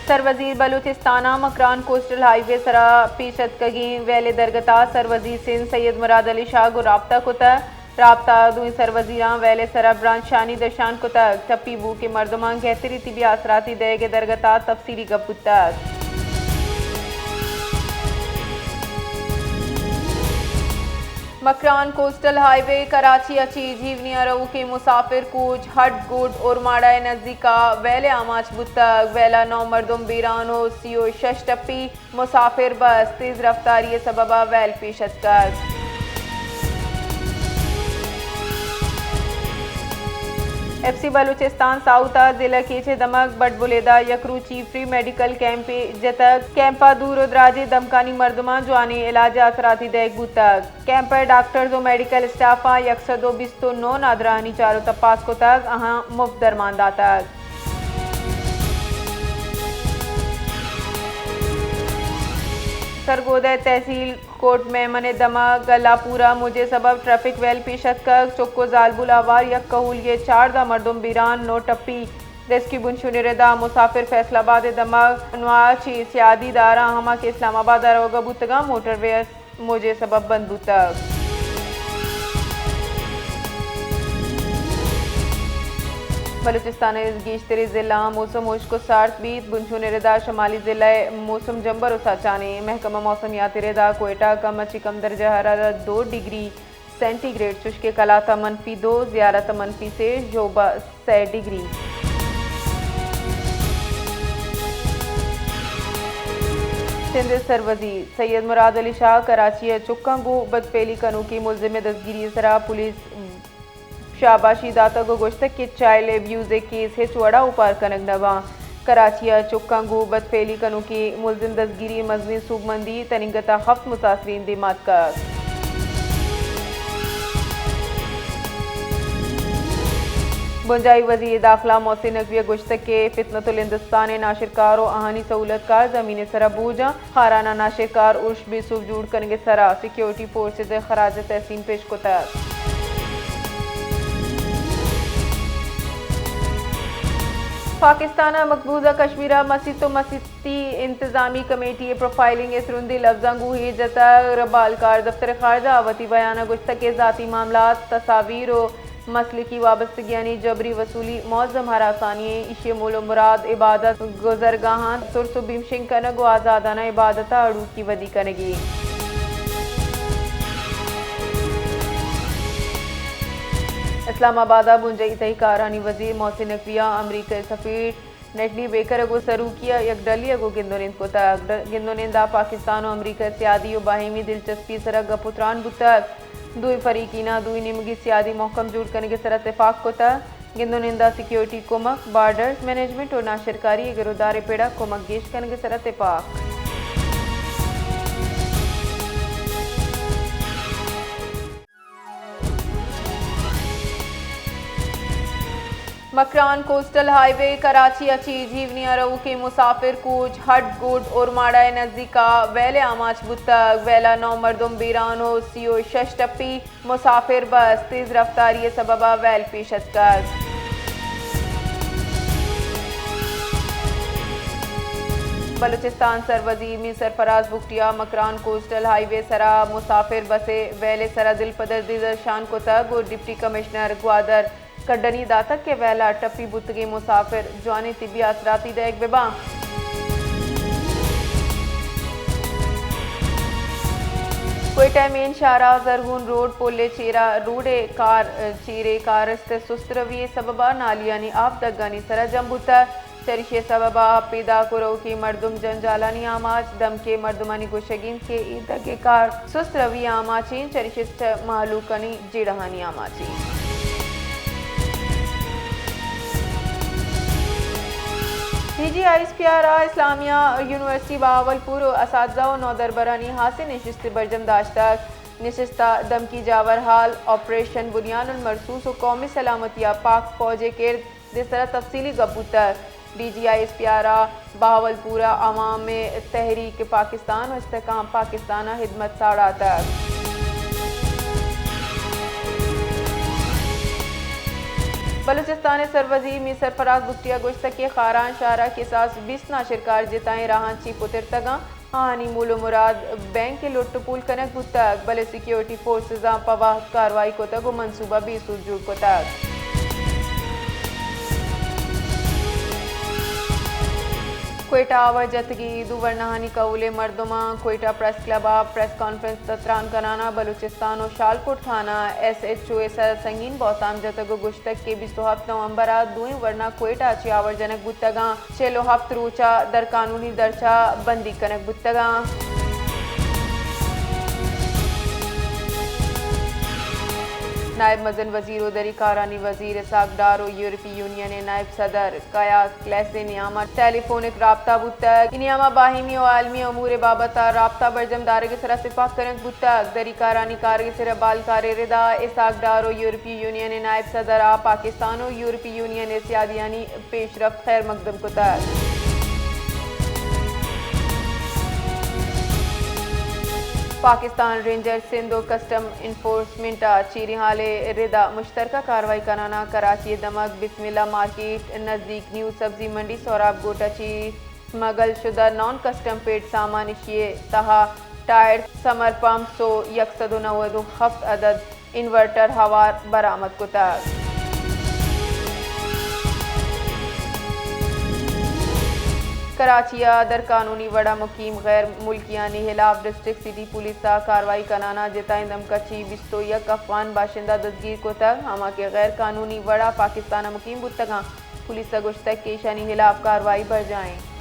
سروزیر بلوچستان ءَ Makran coastal high وے ءِ سرا پیش اتکگیں ویل ءِ درگت ءَ سروزیر سندھ سید مراد علی شاہ ءَ گوں رابطہ کتگ۔ رابطہ ءَ دوئیں سروزیراں ویل ءِ سرا برانچانی درشان کتگ۔ ٹپی بوؤکیں مردماں گہتری طبی آسراتی دئیگ ءِ درگت ءَ تفصیلی گپ بوتگ۔ مکران کوسٹل ہائی وے کراچی ءَ چہ جیونی ءَ روکیں مسافر کوچ ہڈ گوڈ اورماڑہ ءِ نزیک ءَ ویل ءَ آماچ بوتگ۔ ویل ءَ نو مردم بیران ءُ سی ءُ شش ٹپی مسافر بس۔ تیز رفتاری ءِ سبب ءَ ویل پیش اتکگ۔ ایف سی بلوچستان ساؤتھ ءَ ضلع کیچ ءِ دمگ بٹ بلیدہ ءَ یک روچی فری میڈیکل کیمپے جتگ۔ کیمپ ءَ دور ءُ دراجیں دمگانی مردماں جوانیں علاج ءِ آسراتی دئیگ بوتگ۔ کیمپ ءِ ڈاکٹرز ءُ میڈیکل اسٹاف ءَ یک سد ءُ بیست ءُ نو نادراہانی چار ءُ تپاس کتگ، آہاں مفت درمان داتگ۔ سرگودہ ءِ تحصیل کوٹ میمن ءِ دمگ گلاپور ءَ موجے سبب ٹریفک ویل پیش اتکگ۔ چک ءُ زالبول آوار یک کہولی ءِ چاردہ مردم بیران، نو ٹپی۔ ریسکیو بنشون ءِ ردا مسافر فیصل آباد ءِ دمگ انواع چہ سیادی داراں ہما کہ اسلام آباد ءَ روگ ءَ بوتگاں موٹر وے موجے سبب بند بوتگ۔ بلوچستان ءِ گیشتریں ضلعاں موسم ہشک ءُ سارت بیت۔ بنشون ءِ ردا شمالی ضلع ءِ موسم جمبر ءُ ساچانیں۔ محکمہ موسمیات ءِ ردا کوئٹہ ءَ کم ءَ چہ کم درجہ حرارت دو ڈگری سینٹی گریڈ، چشکے کلات ءَ منفی دو، زیارت ءَ منفی سے، ژوب ءَ سئے ڈگری۔ سندھ ءِ سروزیر سید مراد علی شاہ کراچی ءَ چکاں گوں بدفعلی کنوکیں ملزم ءِ دزگیری ءِ سرا پولیس شاباشی داتگ ءُ گوشتگ کہ چائلڈ ایبیوز ءِ کیس ہچ وڑا اوپار کنگ نہ باں۔ کراچی ءَ چکاں گوں بدفعلی کنوکیں ملزم دزگیری ءِ مزنیں سوبمندی، تنیگت ءَ ہفت متاثرین دیم ءَ اتکگ۔ بنجاہی وزیر داخلہ محسن نقوی ءَ گوشتگ کہ فتنۃ الہندوستان ءِ ناشرکار ءُ آہانی سہولت کار زمین ءِ سرا بوجھ اَنت۔ خاران ءَ ناشرکار ارش بے سوب جوڑ کنگ ءِ سرا سیکیورٹی فورسز ءَ خراج تحسین پیش کتگ۔ پاکستان ءَ مقبوضہ کشمیر ءَ مسیت ءُ مسیتی انتظامی کمیٹی ءِ پروفائلنگ ءِ ترندیں لفظاں گوں ہیر جتگ۔ ربال کار دفتر خارجہ ءَ وتی بیان ءَ گوشتگ کہ ذاتی معاملات، تصاویر ءُ مسلکی وابستگیانی جبری وصولی معظم ہراسانی ایں، ایشی ءِ مول ءُ مراد عبادت گزرگاہاں ترس ءُ بیمشنگ کنگ ءُ آزادانہ عبادت ءَ اڑوکی ودی کنگی۔ اسلام آباد ءَ بنجاہی تہی کارانی وزیر محسن نقوی ءَ امریکہ ءِ سفیر نٹنی بیکر ءَ گوں سروکی ءَ یک ڈلی ءَ گوں گند ءُ نند کتگ۔ ڈ-، گند ءُ نند ءَ پاکستان ءُ امریکہ ءِ سیادی ءُ باہمی دلچسپی ءِ سرا گپ ءُ تران بوتگ۔ دوئیں فریقین ءَ دوئیں نیمگی سیادی مھکم جوڑ کنگ ءِ سرا تفاق کتگ۔ گند ءُ نند ءَ سیکیورٹی کمک، بارڈرز مینجمنٹ ءُ ناشرکاری ءِ گر ءُ دار ءِ پڑ ءَ کمک گیش کنگ ءِ سرا تپاک۔ مکران کوسٹل ہائی وے کراچی ءَ چہ جیونی ءَ روکیں مسافر کوچ ہڈ گوڈ اورماڑہ ءِ نزیک ءَ ویل ءَ آماچ بوتگ۔ ویل ءَ نو مردم بیران ءُ سی ءُ شش ٹپی مسافر بس۔ تیز رفتاری ءِ سبب ءَ ویل پیش اتکگ۔ بلوچستان سروزیر میر سرفراز بگٹی ءَ مکران کوسٹل ہائی وے ءِ سرا مسافر بس ءِ ویل ءِ سرا دلپدردی درشان کتگ ءُ ڈپٹی کمشنر گوادر کڈنی داتگ کہ ویل ءَ ٹپی بوتگیں مسافر جوانیں طبی آسراتی دئیگ بہ باں۔ کوئٹہ ءِ مین شاہراہ زرغون روڈ پل ءِ چیرا روڈ ءِ کار، چیر ءِ کارست ءِ سست روی ءِ سبب ءَ نالیانی آپ دگانی سرا جم بوتگ۔ چریشی ءِ سبب ءَ پیداک ءُ روکیں مردم جنجالانی آماچ۔ دمگے مردمانی گوشگ انت کہ اے دگ ءِ کار سست روی ءِ آماچ انت، چریشی ءَ چہ مہلوکانی جیڑہانی آماچ انت۔ D G I S P R ءَ اسلامیہ یونیورسٹی بہاولپور ءِ اساتذہ ءُ نودربرانی ہاسیں نشستے برجم داشتگ۔ نشست ءَ دمکی جاور ہال، آپریشن بنیان المرصوص ءُ قومی سلامتی ءَ پاک فوج ءِ کرد ءِ سرا تفصیلی گپ بوتگ۔ D G I S P R ءَ بہاولپور ءَ عوام تحریک پاکستان ءُ استحکام پاکستان ءِ ہدمت ساڑاتگ۔ بلوچستان ء سروزیر میر سرفراز بگٹی ء گوشتگ کہ خاران شہر ء کساس بیست ناشرکار جتائیں راہاں چہ پترتگاں، آہانی مول و مراد بینک ء لٹ و پول کنگ بوتگ، بلے سیکیورٹی فورسزاں پہ وہد کاروائی کتگ و منصوبہ بے سوج جوڑ کتگ۔ کوئٹہ ء آور جتگیں دو ورناہانی کہول ء مردماں کوئٹہ پریس کلب ء پریس کانفرنس ء تران کنان ء بلوچستان و شالکوٹ تھانہ ایس ایچ او ء سر ء سنگین بہتام جتگ و گوشتگ کہ بیست و ہپت نومبر ء دوئیں ورنا کوئٹہ ء چہ آور جنگ بوتگاں، چل و ہپت روچ ء در قانونی درچہ بندیگ کنگ بوتگاں۔ نائب مزن وزیر و دری کارانی وزیر اسحاق ڈار و یورپی یونین ء نائب صدر کایا کلیس ء نیام ء ٹیلی فونک رابطہ بوتگ۔ اے نیام ء باہمی و عالمی امور ء بابت ء رابطہ برجم دارگ ء سرا تپاک کنگ بوتگ۔ دری کارانی کارگس ء ربالکار ء ردا اسحاق ڈار و یورپی یونین ء نائب صدر ء پاکستان و یورپی یونین ء سیادیانی پیشرفت خیر مقدم کتگ۔ پاکستان رینجر سندھ و کسٹم انفورسمنٹ ء چیریں حال ء ردا مشترکہ کاروائی کنان ء کراچی ء دمگ بسم اللہ مارکیٹ نزدیک نیو سبزی منڈی سہراب گوٹھ ء چہ اسمگل شدہ نان کسٹم پیڈ سامان، اشی ء تہا ٹائر، سمر پمپس و یک سد و نود و ہفت عدد انورٹر ہوار برآمد کتگ۔ کراچی ء در قانونی وڑ ء مقیم غیر ملکیانی ہلاف ڈسٹرکٹ سٹی پولیس ء کاروائی کنان ء جتائیں دمکچی بیست و یک افغان باشندہ دزگیر کتگ، ہما کہ غیر قانونی وڑ ء پاکستان ء مقیم بوتگاں۔ پولیس ء گوشتگ کہ ایشانی ہلاف کاروائی برجاہ انت۔